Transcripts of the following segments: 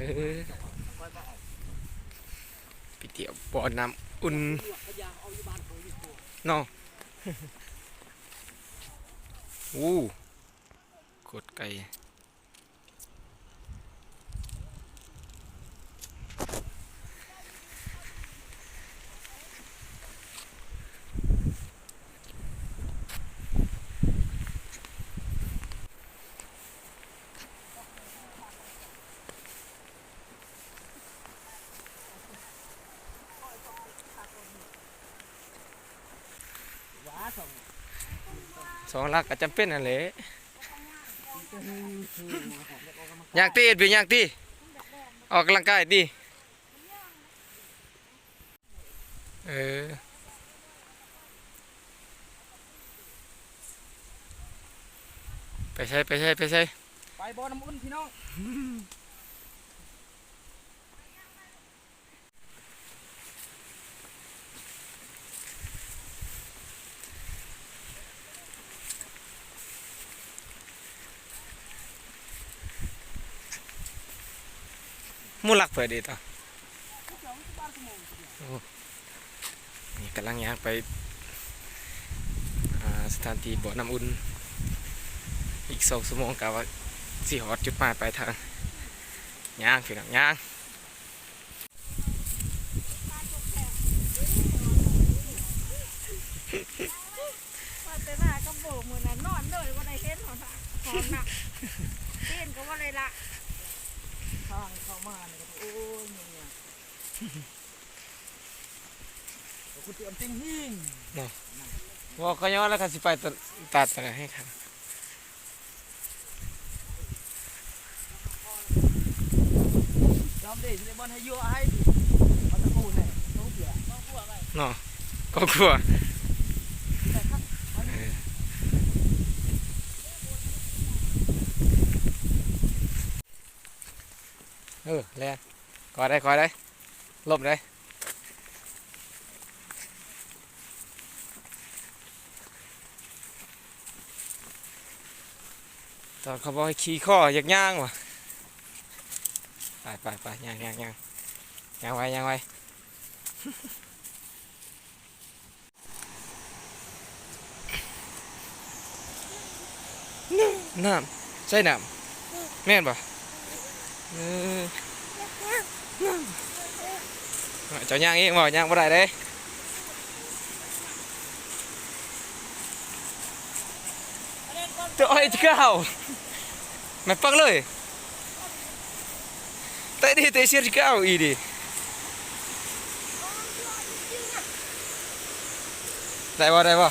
ເອີ ໄປທ່ຽວບໍ່ນ້ຳອຸ່ນເນາະ. ໂອ້ ໂຄດໄກ. ສອງຫຼັກກໍຈຳເປັນຫັ້ນແຫຼະ. ຍ່າງຕິ ເອັດບີ ຍ່າງຕິ ອອກກຳລັງກາຍຕິ. ເອີ ໄປໃສ ໄປໃສ ໄປໃສ? ໄປບໍ່ນ້ຳອຸ່ນພີ່ນ້ອງ. ໝູ່ລັກເພິ່ນເດຕາ. ໂອ້ ນີ້ກຳລັງຍ່າງໄປ ອ່າ ສະຖານທີ່ບໍ່ນ້ຳອຸ່ນ ອີກສອງຊົ່ວໂມງກະວ່າຊິຮອດຈຸດໝາຍປາຍທາງ. ຍ່າງ ພີ່ນ້ອງ ຍ່າງ. ວ່າແຕ່ວ່າກັບໂບມື້ນັ້ນນອນເລີຍ ບໍ່ໄດ້ເຫັນ ຫອມນະ ຕີນກໍບໍ່ໄດ້ລະ ທາງເຂົ້າມານີ້ກໍ ໂອ້ຍ ຫຍຸ້ງຍາກ ກໍຄືຕຽມຕິ່ງຫີງເນາະ. ບໍ່ ກໍຍ້ອນແລ້ວ ຄັນຊິໄປຕະ ຕາດຕະໃດໃຫ້ຄັນ ດອມເດຊິໄດ້ບ່ອນໃຫ້ຢູ່ໃຫ້ ມັນຕະກູແຫຼະ ເນາະ ຄອບຄົວ. ເອີ ແລ່ນ ຄ່ອຍໄດ້ ຄ່ອຍໄດ້ ຫຼົບໄດ້. ຕອນເຂົາບອກໃຫ້ຂີ່ຄໍ ຢາກຍ່າງຫວາ. ໄປ ໄປ ໄປ ຍ່າງ ຍ່າງ ຍ່າງ ຍ່າງໄວ ຍ່າງໄວ. ນ້ຳ ໃສ່ນ້ຳ ແມ່ນບໍ່? ເອີ ນ້ຳ ເຈົ້າຍ່າງເອງບໍ່? ຍ່າງບໍ່ໄດ້ເດ້. ໂອ້ຍ ເຈົ້າ ແມ່ນປັກເລີຍ. ແຕະດີ ແຕະເຊຍກາວອີດີ ໄດ້ບໍ່ ໄດ້ບໍ່?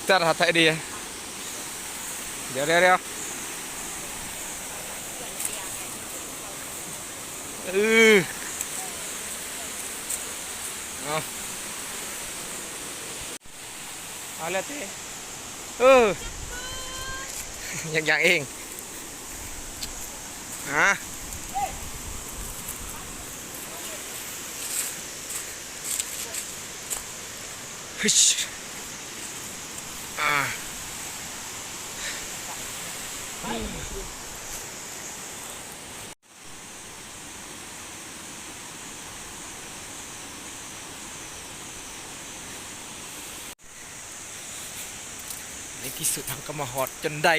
ຈັດຫາແຕະດີ ດຽວ ດຽວ ດຽວ ເອີ ເອົາ. ເອົາແລ້ວຕິ ເອີ ຢາກຍ່າງເອງ ອາ ຮຶຊ ອາ. ໃນທີ່ສຸດເຮົາກໍມາຮອດຈົນໄດ້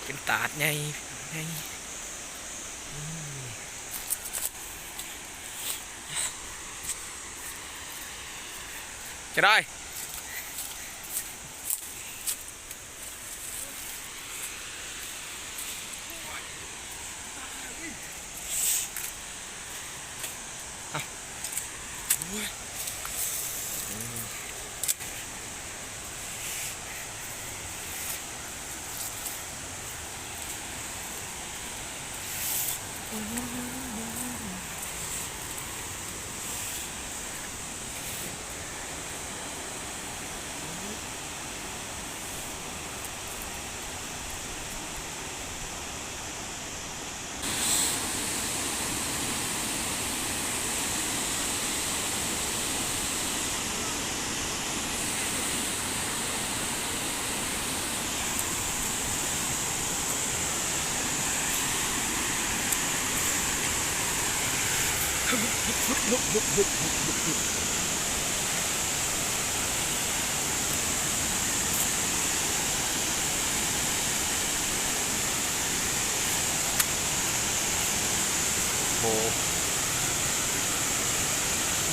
ເປັນຕາດໃຫຍ່ ໃຫຍ່ ອືມ ຈະໄດ້. ຮຶບ ຮຶບ ຮຶບ ຮຶບ ຮຶບ ໂອ້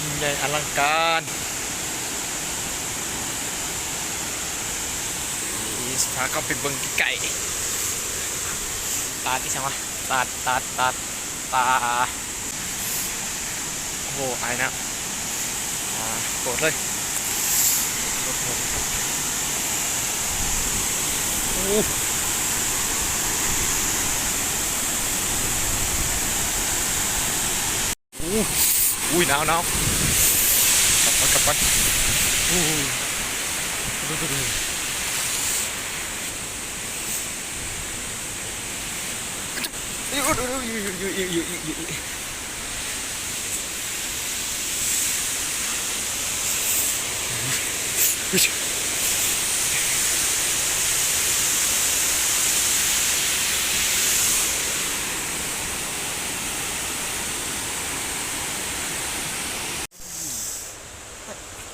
ຍິ່ງໃຫຍ່ອະລັງການ. ນີ້ ຊິພາເຂົ້າໄປເບິ່ງໃກ້ໆ ຕາດອີ່ຫຍັງວະ ຕາດ ຕາດ ຕາດ ຕາ ໂອ້ໂຫ ອາຍນ້ຳ ອາ ໂກດເລີຍ ໂອ້ ໂອ້ ອຸ້ຍ ໜາວ ໜາວ ກັບກ່ອນ ກັບກ່ອນ ໂອ້ຍ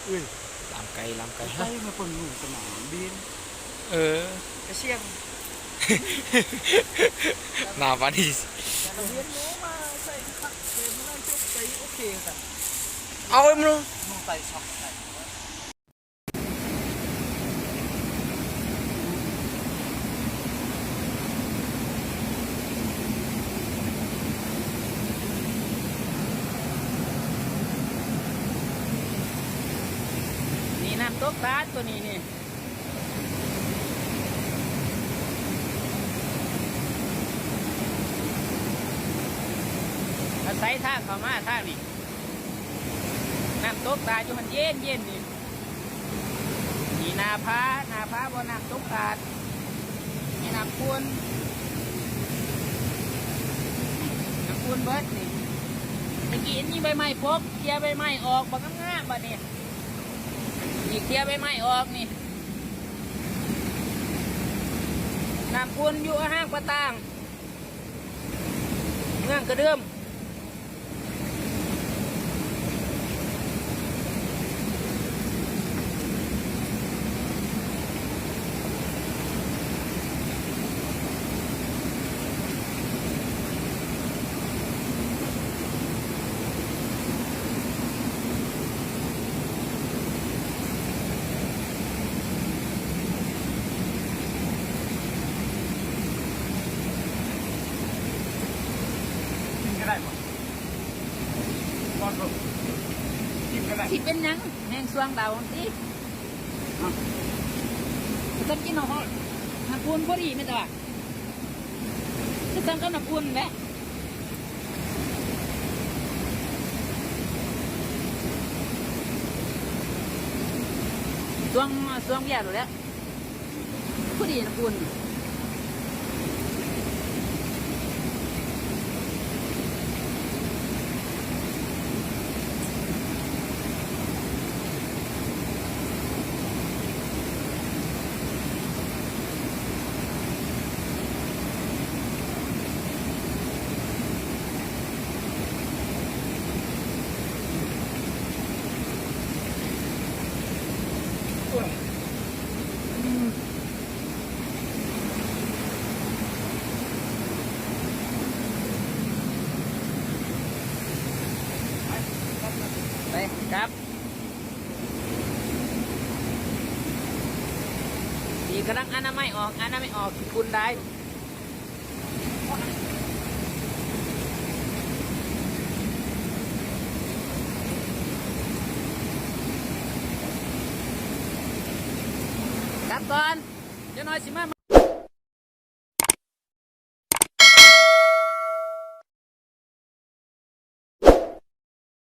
ເອີຍ ລາມໄກ ລາມໄກ ໄປມາເບິ່ງໜູກັນນະ ເບນ ເອີ ກະຊຽງ ໜ້າປານນີ້ ກະເຫັນໜູມາໃສ່ຜັກເຕັມໄລ່ຕົກໃຈ ໂອເຄກັນ ເອົາເອີ ໜູໄຕ່ຊອກໃສ່. ນີ້ນ້ຳຕົກຕາດຕົວນີ້ນີ້ ອາໄສທາງເຂົ້າມາທາງນີ້. ນ້ຳຕົກຕາດຢູ່ຫັ້ນເຢັນໆ ນີ້ ນີ້ໜ້າຜາ ໜ້າຜາບໍ່ ນ້ຳຕົກຕາດ ນີ້ນ້ຳຂຸ່ນ ນ້ຳຂຸ່ນເບິດນີ້ ຕະກີ້ມີໃບໄມ້ປົກ ເຄຍໃບໄມ້ອອກບັກງາມໆ ບັດນີ້ ນີ້ເຄຍໃບໄມ້ອອກນີ້ ນ້ຳຂຸ່ນຢູ່ອ່າງປະຕາງ ເມືອງກະເດີມ. ກິນກະໄດ້ບໍ່? ກິນກະໄດ້ ຊິເປັນຫຍັງ? ແມງສວງດາວຫັ້ນຕິ ຮະ ບໍ່ທັນກິນເອົາເນາະ ນ້ຳອຸ່ນພໍດີແມ່ນຕາ ຄືກັນກັບນ້ຳອຸ່ນແຫຼະ ສວງ ສວງເບຍໂລດແຫຼະ. ພໍດີນະຄຸນ ໄປກັບ ນີ້ກຳລັງອະນາໄມອອກ ອະນາໄມອອກ ຝຸ່ນຫຼາຍ. ກັບກ່ອນ ຈັກໜ້ອຍຊິມາ.